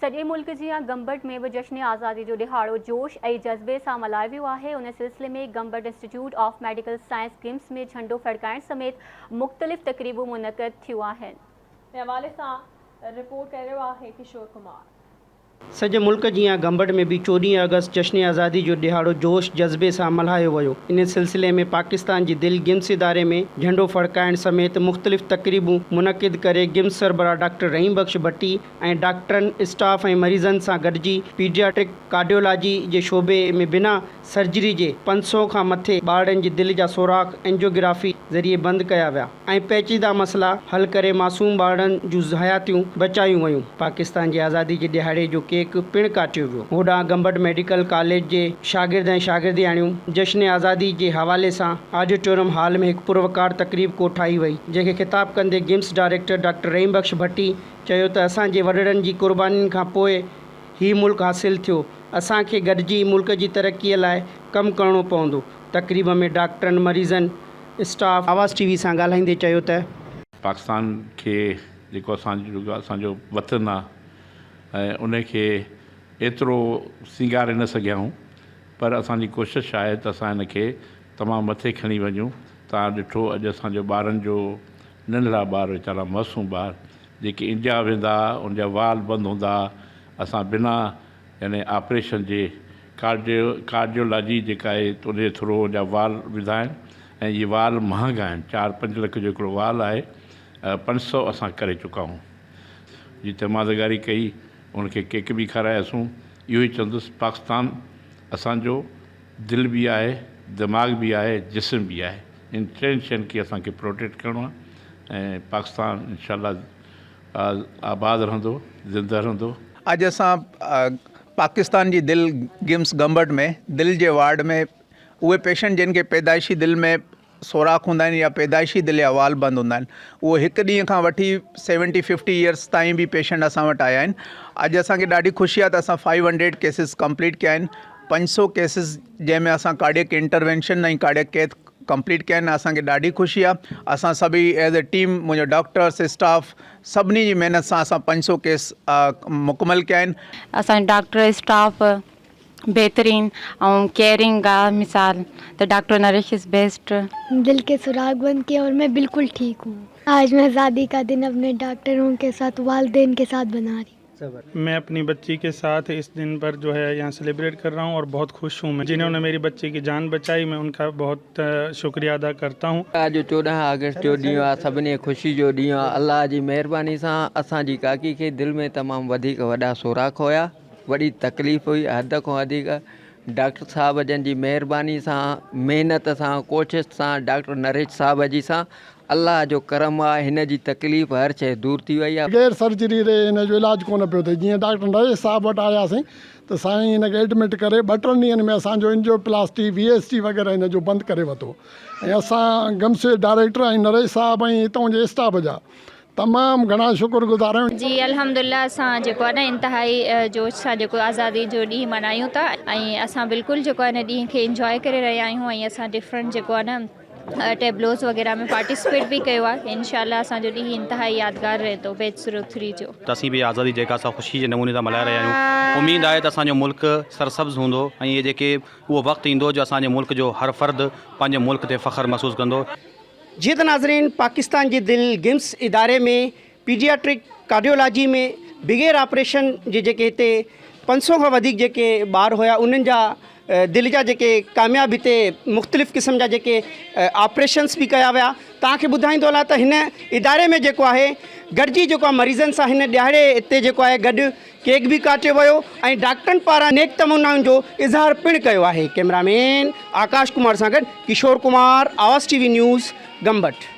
سڄي ملڪ جيان گمبٽ ۾ به جشن آزادي جو ڏهاڙو جوش ۽ جذبي سان ملهايو ويو آهي، ان سلسلي ۾ Gambat institute of medical science GIMS ۾ جهنڊو ڦڙڪائڻ سميت مختلف تقريبون منعقد ٿيون آهن. حوالي سان رپورٽ ڪري رهيو آهي ڪشور ڪمار. سڄي ملڪ جيان گمبٽ ۾ به 14 آگسٽ جشن آزادي جو ڏهاڙو جوش جذبي سان ملهايو ويو. ان سلسلي ۾ پاڪستان جي دل گمس اداري ۾ جهنڊو ڦڙڪائڻ سميت مختلف تقريبون منعقد ڪري گمس سربراهه ڊاڪٽر رحيم بخش ڀٽي ۽ ڊاڪٽرن، اسٽاف ۽ مريضن سان گڏجي پيڊياٽرڪ ڪارڊيولاجي جي شعبي ۾ بنا سرجري جي 500 کان مٿي ٻارڙن جي دل جا سوراخ اينجيوگرافي ذريعي بند ڪيا ويا ۽ پيچيده مسئلا حل ڪري معصوم ٻارڙن جون حياتيون بچايون ويون. پاڪستان جي آزادي جي ڏهاڙي جو ڪيڪ پڻ ڪاٽيو ويو. هوڏانهن گمبٽ ميڊيڪل ڪاليج جي شاگرد ۽ شاگردياڻيون جشن آزادي جي حوالي سان آڊيٽوريم هال ۾ هڪ پروقار تقريب ڪوٺائي وئي جنهن کي خطاب ڪندي GIMS director doctor Rahim Bakhsh Bhatti چيو ته اسان جي وڏڙن جي قربانين کان پوء هي ملڪ حاصل ٿيو، اسان کي گڏجي ملڪ جي ترقي لاء ڪم ڪرڻو پوندو. تقريب ۾ ڊاڪٽرن، مريضن، اسٽاف، آواز ٽي وي سان ڳالهائيندي چيو ته. پاڪستان کي جيڪو اسان جو اسان جو وطن آ ۽ ان کي ايترو سينگاري نه سگهيا آهيون پر اسان جي ڪوشش آهي ته اسان ان کي تمام مٿي کڻي وڃون توهان ڏٺو اڄ اسان جو ٻارن جو ننڍڙا ٻار ويچارا معصوم ٻار جيڪي انڊيا ويندا ان جا وال بند هوندا اسان بنا يعني آپريشن جي ڪارڊيو ڪارڊيولاجي جيڪا آهي ان جي ٿرو ان جا وال وڌا آهن ۽ اهي وال مهانگا آهن چار پنج لک جو هڪڙو وال آهي 500 اسان ڪري چڪا آهيون جي تمادگاري ڪئي ان کي ڪيڪ به کاراياسون اهو ئي چوندس پاڪستان اسان جو دل به آهي دماغ به آهي جسم به آهي ان ٽن شين کي اسان کي پروٽيڪٽ ڪرڻو آهي ۽ پاڪستان انشاء الله آباد رهندو زنده رهندو. اڄ اسان پاڪستان جي دل گمس گمبٽ ۾ دل جي وارڊ ۾ اهي پيشنٽ جن کي پيدائشي دل ۾ سوراخ هوندا آهن يا پيدائشي دل جا وال بند هوندا آهن اهو هڪ ڏينهن کان وٺي سيونٽي ففٽي ايئرس تائين به پيشنٽ اسان وٽ آيا آهن اڄ اسان کي ڏاڍي خوشي آهي ته اسان فائيو هنڊريڊ ڪيسز ڪمپليٽ ڪيا آهن 500 ڪيسز جنهن ۾ اسان cardiac intervention ۽ cardiac Keith complete ڪيا آهن اسان کي ڏاڍي خوشي آهي اسان سڀئي ايز اي ٽيم منهنجو ڊاڪٽرس اسٽاف سڀني جي محنت سان اسان 500 ڪيس مڪمل ڪيا آهن. اسان جو ڊاڪٽر اسٽاف بهترين ۽ ڪيئرنگ آ مثال ته ڊاڪٽر نريش از بيسٽ. دل ڪي سوراخ بند ڪيا اور مين بلڪل ٺيڪ هون آج مين آزادي ڪا دن اپني ڊاڪٽرون ڪي ساٿ والدين ڪي ساٿ بنا رهي هون. मैं अपनी बच्ची के साथ इस दिन पर जो है यहाँ सेलिब्रेट कर रहा हूँ और बहुत खुश हूँ मैं जिन्होंने मेरी बच्ची की जान बचाई मैं उनका बहुत शुक्रिया अदा करता हूँ। اڄ 14 آگسٽ جو ڏينهن آ سڀني کي خوشي جو ڏينهن آ الله جي مهرباني سان اسان جي ڪاڪي کي دل ۾ تمام وڌيڪ وڏا سوراخ هيا وڏي تڪليف هئي حد کان وڌيڪ ڊاڪٽر صاحب جن جي مهرباني سان محنت سان ڪوشش سان ڊاڪٽر نريش صاحب جي سان الله جو ڪرم آ هن جي تڪليف هر شئي دور ٿي وئي آ. بغير سرجري ري هن جو علاج ڪونه پيو ٿئي جيئن ڊاڪٽر نريش صاحب وٽ آياسين ته سائين هن کي ايڊمٽ ڪري ٻه ٽن ڏينهن ۾ اسان جو انجيو پلاسٽي وي ايس ٽي وغيره هن جو بند ڪري وتو ۽ اسان گمس جي ڊائريڪٽر ۽ نريش صاحب ۽ هتان جي اسٽاف جا تمام گهڻا شڪر گذار آهيون. جي الحمدلله اسان جيڪو آهي نه انتهائي جوش سان جيڪو آزادي جو ڏينهن ملهايون ٿا ۽ اسان بلڪل جيڪو آهي ان ڏينهن کي انجواء ڪري رهيا آهيون ۽ اسان ڊفرنٽ جيڪو آهي نه ٽيبلوز وغيره ۾ پارٽيسپيٽ به ڪيو آهي انشاء الله اسان جو ڏينهن انتهائي يادگار رهندو بيچ سرو ٿري جو. ته اسين به آزادي جيڪا سا خوشي جي نموني سان ملهائي رهيا آهيون اميد آهي ته اسان جو ملڪ سرسبز هوندو ۽ اهي جيڪي اهو وقت ايندو جو اسان جي ملڪ جو هر فرد پنهنجي ملڪ تي فخر محسوس ڪندو. جيئن ته ناظرين پاڪستان جي دل گمس اداري ۾ پيڊياٽرڪ ڪارڊيولاجي ۾ بغير آپريشن جي جيڪي هتي 500 کان وڌيڪ جيڪي ٻار هيا انهن جا دل جا جيڪي ڪامياب هتي مختلف قسم جا جيڪي آپريشنس به ڪيا ويا توهان کي ٻڌائيندو هلان ته هن اداري ۾ جيڪو آهي گڏجي جيڪو آهي مريضن سان هن ڏهاڙي هتي جيڪو آهي گڏ ڪيڪ به ڪاٽيو ويو ۽ ڊاڪٽرن پاران نيڪ تمنائن جو اظهار پڻ ڪيو آهي ڪئميرا مين آڪاش ڪمار سان گڏ Kishore Kumar, Awaz T V news, Gambat.